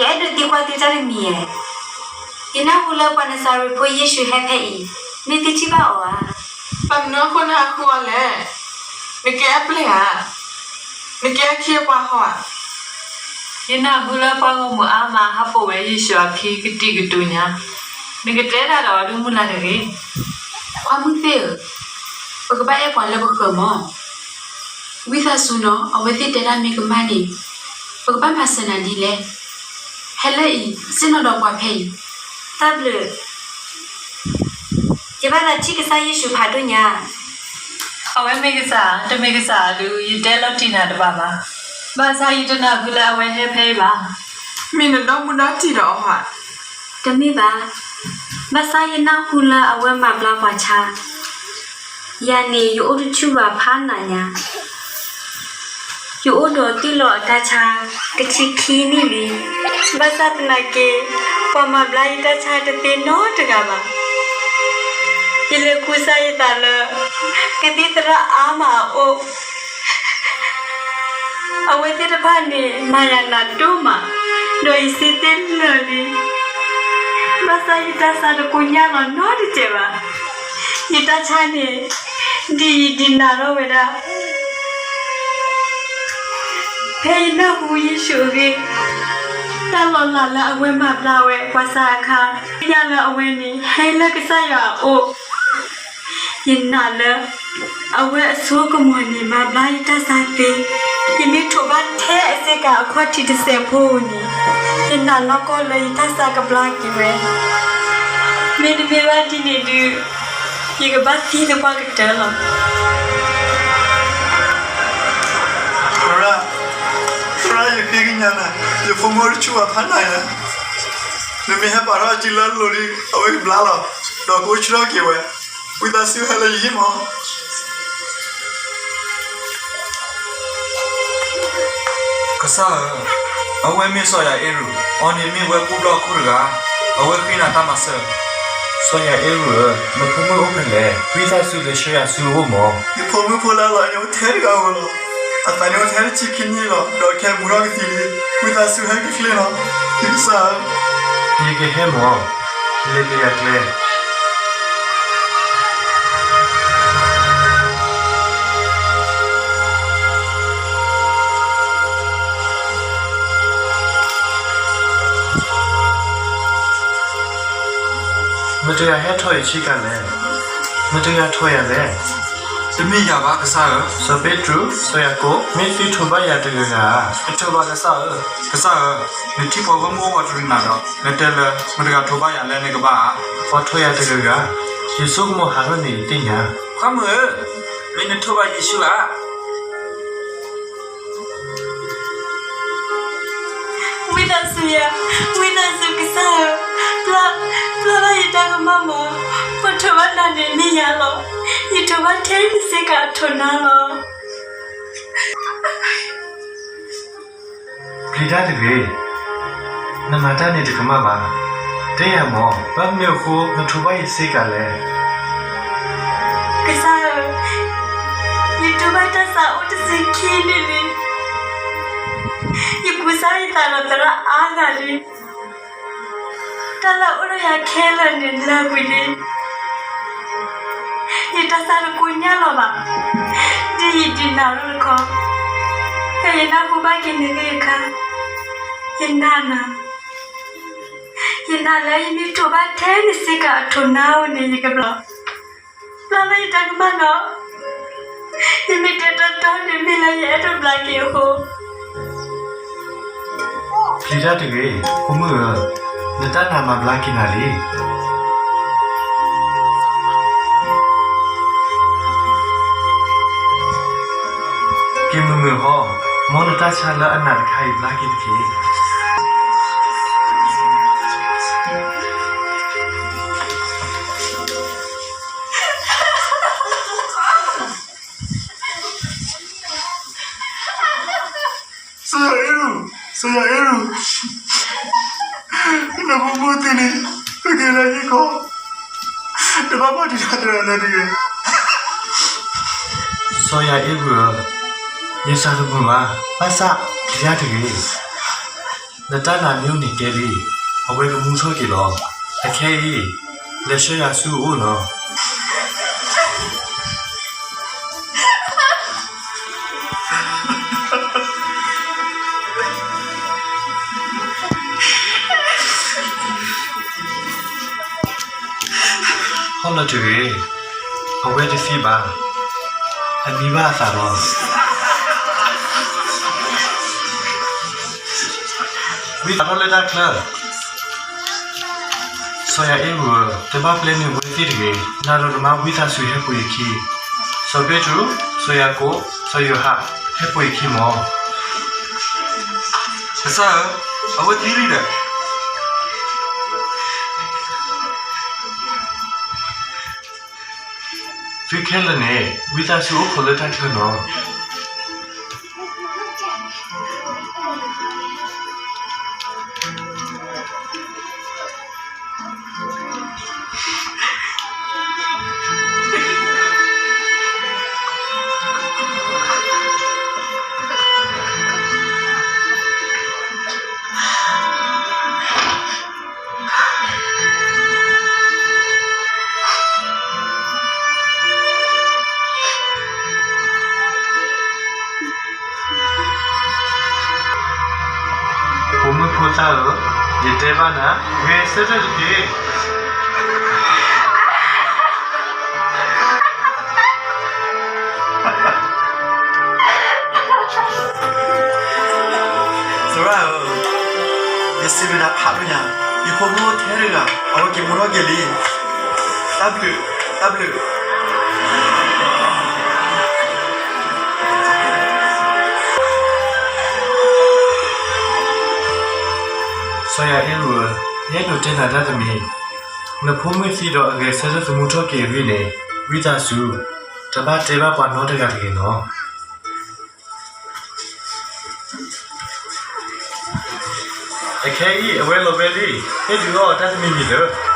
ယအဲၣ်ဒိးသံကွၢ်သုတၢ်တမံၤဧါ. ယနၢ်ဟူလၢပှၤနစၤရ့းဖိယ့ၣ်ၡူးဟဲဖဲအံၤ, မ့ၢ်သုထံၣ်ဘၣ်အီၤဧါ. ဘၣ်မနုၤအဃိနဟးဃုအီၤလဲၣ်. နကဲအပျဲၢ်ဧါ. နကဲအခံအပှၤဟီဧါ. ယနၢ်ဟူလၢပှၤဂီၢ်မုၢ်အါမးဟးပိာ်ဝဲယ့ၣ်ၡူးအခံကတံာ်ကတူာ်ညါ, နကတဲတၢ်ဒီးအီၤဒုမုၢ်လၢ်တဂ့ၤ. ပှၤမုၢ်သ့ၣ်ဧၢ, ပကဘၣ်အဲၣ်ပှၤလၢပဃၢၤမၢ်. ဝံသးစူၤနီၤ, အဝဲသ့ၣ်တဲဒၣ်မ့ၢ်ကမၣ်န့ၣ်, ပကဘၣ်မၤစၢၤနၤဒ်လဲၣ်. ဟဲလၢအံၤ, ဆ့ၣ်နီၤဒီးပှၤဖဲအံၤ. တၢ်ဘျုး. ယဘၣ်သးထံၣ်ကစၢ်ယ့ၣ်ၡူးဖးဒိၣ်ညါ. အဝဲမ့ၢ်ကစၢ်, တမ့ၢ်ကစၢ်ဒုး ယတဲလီၤတံၢ်နၤတဘၣ်ဘၣ်. ဘၣ်ဆၣ်ယတနၢ်ဟူလၢအဝဲဟဲဖဲအံၤဘၣ်. မ့ၢ်နဒီမုၢ်ဒီတံၢ်ဒီးအီၤဧါ. တမ့ၢ်ဘၣ်. ဘၣ်ဆၣ်ယနၢ်ဟူလၢအဝဲမၤဘျါပှၤဆါ, ယၤန့ၣ် ယအိၣ်တဆူၣ်ဘၣ်ဖးနးညါ. ယအိၣ်ဒီးတ့ၢ်လီၤအတၢ်ဆါ ကဆံခံနံၣ်လံ. ဘၣ်ဆၣ်သနာ်က့ ပှၤမၤဘျါယတၢ်ဆါတသ့နီတဂၤဘၣ်. ယလဲၤကူစါယသးလၢ ကသံၣ်သရၣ်အါမးအအိၣ်. အဝဲသ့ၣ်တဖၣ်န့ၣ် မၤယၤနးဒိၣ်မး, ဒီးယစံးသ့ၣ်လၢာ်လံ. ဘၣ်ဆၣ်ယတၢ်ဆါတကိညၢ်လီၤနီတစဲးဘၣ်. ယတၢ်ဆါန့ၣ် ဒ်အံၤဒ်နၤထီၣ်ဝဲဒၣ်. ဖဲယနၢ်ဟူယ့ၣ်ၡူးအဂ့ၢ်, တၢ်လီၤလးလၢအဝဲမၤဘျါဝဲပှၤဆါအခါ, ညၣ်လၢအဝဲန့ၣ် ဟဲလၢကစၢ်ယွၤအအိၣ်. ယနာ်လၢ အဝဲအစိကမီၤန့ၣ် မၤဘျါယတၢ်ဆါသ့. ယမ့ၢ်ထိးဘၣ်ထဲအဆ့ကၤအခီၣ်ထံးတစဲးဖိဧိၤန့ၣ်, ယနာ်လီၤကီလၢယတၢ်ဆါကဘျါက့ၤဝဲ. မ့တမ့ၢ်ဘၣ်ဒ်န့ၣ်ဒုး ယကဘၣ်သံသပှၢ်ကတၢၢ်လီၤ. သရၣ်, သရၣ် ယဃ့ကညးနၤ, ယဖိမုၣ်အိၣ်တဆူၣ်ဘၣ်ဖးနးညါ. နမ့ၢ်ဟဲပာ်ထီၣ်အစုလၢအလိၤဒီး အဝဲကဘျါလီၤ, ဒီးကအိၣ်ဆၢထၢၣ်က့ၤဝဲ. ဝံသးစူၤဟဲလၢယဟံၣ်မး. ကစၢ်ဧၢ, အဝဲမ့ၢ်စီၤယၤအ့ရူး, အီၤန့ၣ်မ့ၢ်ဝဲကူၣ်ဘျီၣ်အခိၣ်တဂၤ, အဝဲဃ့နၤတၢ်မၤစၢၤ. စီၤယၤအ့ရူးဧၢ, နဖိမုၣ်အိၣ်ဖဲလဲၣ်. ဝံသးစူၤလဲၤဆှၢယၤဆူအအိၣ်မး. ယဖိမုၣ်ဖိလၢအလီၤန့ၣ်အိၣ်ထဲတဂၤဧိၤလီၤ. အသးန့ၣ်အိၣ်ထဲတဆံခံနံၣ်လီၤ, ဒီးခဲအံၤဘူးထီၣ်ကသံလံ. ဝံသးစူၤဟဲက့ၤချ့လီၤ, ယကစၢ်ဧၢ. ယကဟဲမး, လဲၤလဲၤယၤကျဲ. မတဂၤဟဲထိးယဆ့ကၤလဲၣ်. မတဂၤထိးယၤလဲၣ်. တမ့ၢ်ယၤဘၣ်ကစၢ်ဧၢ. စီၤပ့းတရူး, စီၤယၤကိာ်, မ့ၢ်သုထိးဘၣ်ယၤတဂၤဂၤဧါ. တထိးဘၣ်ကစၢ်ဧၢ. ကစၢ်ဧၢ, နထံၣ်ပှၤဂီၢ်မုၢ်အိၣ်ဝးတရံးနၤဒီး နတဲလၢ မတဂၤထိးဘၣ်ယၤလဲၣ်န့ၣ်ကဘၣ်ဧါ. ပှၤထိးယၤတဂၤဂၤ, ယဆိကမိၣ်ဟးထီၣ်န့ၣ်ယသ့ၣ်ညါ. ခွါမုၣ်ဧၢ, မ့ၢ်နထိးဘၣ်ယ့ၣ်ၡူးဧါ. ဝံသးစူၤယၤ, ဝံသးစူၤကစၢ်ဧၢ, ပျၢ်, ပျၢ်ဘၣ်ယတၢ်ကမၣ်မး, ပှၤထိးဘၣ်နၤန့ၣ်မ့ၢ်ယၤလီၤ. ယထိးဘၣ်ထဲနဆ့ကၤအထိးနါလီၤ. ပျံၤတၢ်တဂ့ၤ, နမၤတၢ်န့ၣ်တကမၣ်ဘၣ်. တဲယၤမး, ဘၣ်မနုၤအဃိနထိးဘၣ်ယဆ့ကၤလဲၣ်. ကစၢ်ဧၢ, ယထိးဘၣ်တၢ်ဆါအိၣ်တဆံခံနံၣ်လံ. ယကူစါယသးဒီးသရၣ်အါဂၤလံ. တၢ်လၢအအိၣ်ဒီးယၤခဲလၢာ်န့ၣ်လၢာ်ကွံာ်လံ. ယတၢ်ဆါတကိညၢ်လီၤဘၣ်. ဒ်အံၤဒ်နၤလီၤတခီ, ဖဲယနၢ်ဟူဘၣ်က့ၤနဂ့ၢ်အခါ, ယနာ်နၤ, ယနာ်လၢယမ့ၢ်ထိးဘၣ်ထဲနဆ့ကၤအထိးနါဧိၤန့ၣ် ယကဘျါ. ပျၢ်လၢယတၢ်ကမၣ်နီၤ, ယမ့ၢ်တဲတီတီန့ၣ်မ့ၢ်လၢယအဲၣ်ဒိးဘျါက့ၤအဃိ. ပျံၤတၢ်တဂ့ၤ, ဖိမုၣ်ဧၢ, နတၢ်နာ်မၤဘျါက့ၤနၤလံ. က့ၤမုာ်မုာ်ဟီ, မ်နတၢ်ဆါလၢအနးတခါအံၤဘျါက့ၤတက့ၢ်. စီၤယၤအ့ရူး, စီၤယၤအ့ရူး, နဖိမုၣ်သံန့ၣ် ပက့ၤလၢဟံၣ်ခီ, တဘၣ်ဘၣ်တံာ်တာ်တဂၤလၢၤတဂ့ၤ. စီၤယၤအ့ရူးဧၢ, ယသးတမုာ်ဘၣ်, ဘၣ်ဆၣ်ပျံၤတၢ်တဂ့ၤ. နတၢ်နာ်မ့ၢ်အိၣ်န့ၣ်ကဲလံ, အဝဲကမူထီၣ်က့ၤလီၤ. အခဲအံၤ လဲၤဆှၢယၤဆူအအိၣ်လီၤ. ဟီၣ်လီၤတဂ့ၤ, အဝဲတသံဘၣ်, အမံဘၣ်အသးလီၤ. ဝံသးထီၣ်လၢတၢ်ချၢ, စီၤယၤအ့ၣ်ရူးဧၢ, တဘၣ်ပျဲနုာ်ဝဲသ့ၣ်တဂ့ၤ, နၤဒီးနမါဝံသးစူၤဟဲပိာ်ယခံ, စီၤပ့းတရူး, စီၤယၤကိာ်, စီၤယိၤဟၣ်, ဟဲပိာ်ယခံမီၤ. ကစၢ်ဧၢ, အဝဲသံလံဒီး သုခဲလၢာ်န့ၣ် ဝံသးစူၤအိၣ်ခိးလၢတၢ်ချၢလီၤ. ဖိမုၣ်ဖိသၣ်ဧၢ, ယတဲဘၣ်နၤ, ဂဲၤဆၢထၢၣ်တက့ၢ်. သရၣ်ဧၢ, ယစံးဘျုးနၤဖးဒိၣ်ညါ, ယဖိမုၣ်ထဲတဂၤ အဝဲက့ၤမူထီၣ်က့ၤလံ. တၢ်ဘျုး, တၢ်ဘျုး. စီၤယၤအ့ၣ်ရူးဧၢ, ယအဲၣ်ဒိးတဲနၤတၢ်တမံၤ, နဖိမုၣ်သံဒီးအဂဲၤဆၢထၢၣ်သမူထီၣ်က့ၤအဂ့ၢ်န့ၣ်, ဝံသးစူၤ, တဘၣ်တဲဘၣ်ပှၤနီတဂၤတဂ့ၤနီၤ. အခဲအံၤ အဝဲလီၤဝဲလံ, ဟ့ၣ်ဒုးအီၣ်တၢ်တမံၤမံၤလၢ